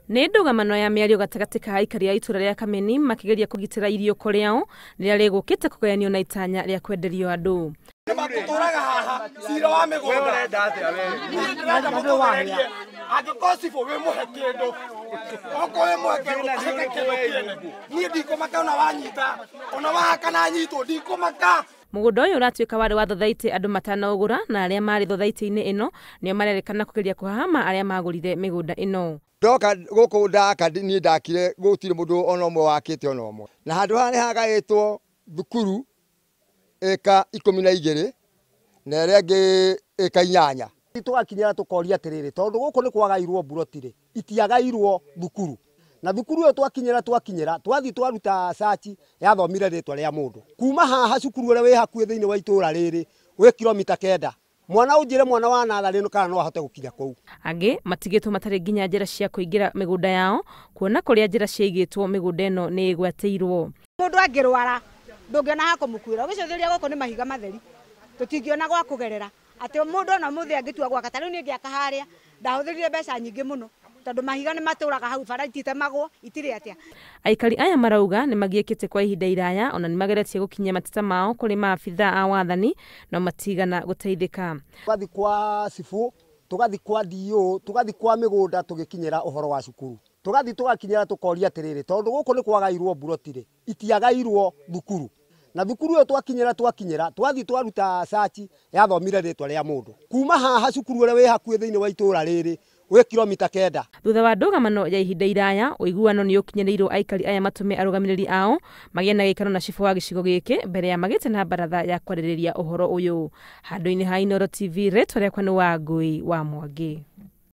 Nĩ ndũgamano ya mĩario gatagatĩ ka aikari a itũra rĩa Kameni makĩgeria kũgitĩra iriũko rĩao rĩrĩa rĩgũkĩte kũgayanio na itanya rĩa kwenderio andũ. Tũtũraga haha cira wa mĩgũnda niĩ ndĩrenda mũtũgererie angĩkorwo cibũ wĩ mũhe kĩndũ okorwo wĩ mũhe kĩndũ tũheke kĩndũ kĩene niĩ ndikũmaka ona wanyita ona wahaka na nyitwo ndikũmaka. Mũgũnda ũyũ ũratuĩka warĩ wa thothaitĩ andũ matanaũgũra na arĩa marĩ thothaitĩ-inĩ ĩno nĩo marerĩkana kũgeria kũhahama arĩa magũrire mĩgũnda ĩno. Ndoka gũkũ ndaka niĩ ndakire gũtirĩ mũndũ ona ũmwe wakĩte ona ũmwe na handũ haha nĩ hagaĩtwo thukuru ĩka 12 na ĩrĩa ĩngĩ ĩka 8. Tũgakinyĩra tũkoria atĩrĩrĩ tondũ gũkũ nĩ kwagairwo mburoti-rĩ itiagairwo thukuru na thukuru ĩyo twakinyĩra twathiĩ twaruta search yathomire rĩtwa rĩa mũndũ kuma haha cukuru ũrĩa wĩ hakuhĩ thĩinĩ wa itũra rĩrĩ wĩ kilomita 9 mwana ũnjĩre mwana wa natharĩ kana no ahote gũkinya kũu. Angĩ matigĩtwo matarĩ nginya njĩra cia kũingĩra mĩgũnda yao kuona kũrĩa njĩra ciaigĩtwo mĩgũnda ĩno nĩ ĩgwatĩirwo. Mũndũ angĩrwara ndũngĩona ha kũmũkuĩra ũgĩcũthĩrĩria gũkũ nĩ mahiga matheri tũtingĩona gwa kũgerera atĩ mũndũ ona mũthĩ angĩtua gwaka ta rĩu niĩ ngĩaka harĩa ndahũthĩrire mbeca nyingĩ mũno tondũ mahiga nĩ matũraga hau bara ititemagwo itirĩ atĩa. Aikari aya marauga nĩ magiĩkĩte kwa ihinda iraya ona nĩ mageretie gũkinyia mateta mao kũrĩ maabithaa a wathani no matigana gũteithĩka. Tũgathiĩ kwa cibũ tũgathiĩ kwa DO tũgathiĩ kwa mĩgũnda tũgĩkinyĩra ũhoro wa cukuru tũgathiĩ tũgakinyĩra tũkoria atĩrĩrĩ tondũ gũkũ nĩ kwagairwo mburoti-rĩ itiagairwo thukuru na thukuru ĩyo twakinyĩra twathiĩ twaruta search yathomire rĩtwa rĩa mũndũ kuma haha cukuru ũrĩa wĩ hakuhĩ thĩinĩ wa itũra rĩrĩ wĩ kilomita 9. Thutha wa ndũgamano ya ihinda iraya ũiguano nĩ ũkinyanĩirwo aikari aya matũme arũgamĩrĩri ao magĩe na gĩikaro na cibũ wa gĩcigo gĩkĩ mbere ya magĩte na baratha ya kwarĩrĩria ũhoro ũyũ. Handũ-inĩ ha Inooro TV rĩtwa rĩakwa nĩ Wangũi wa Mwangi.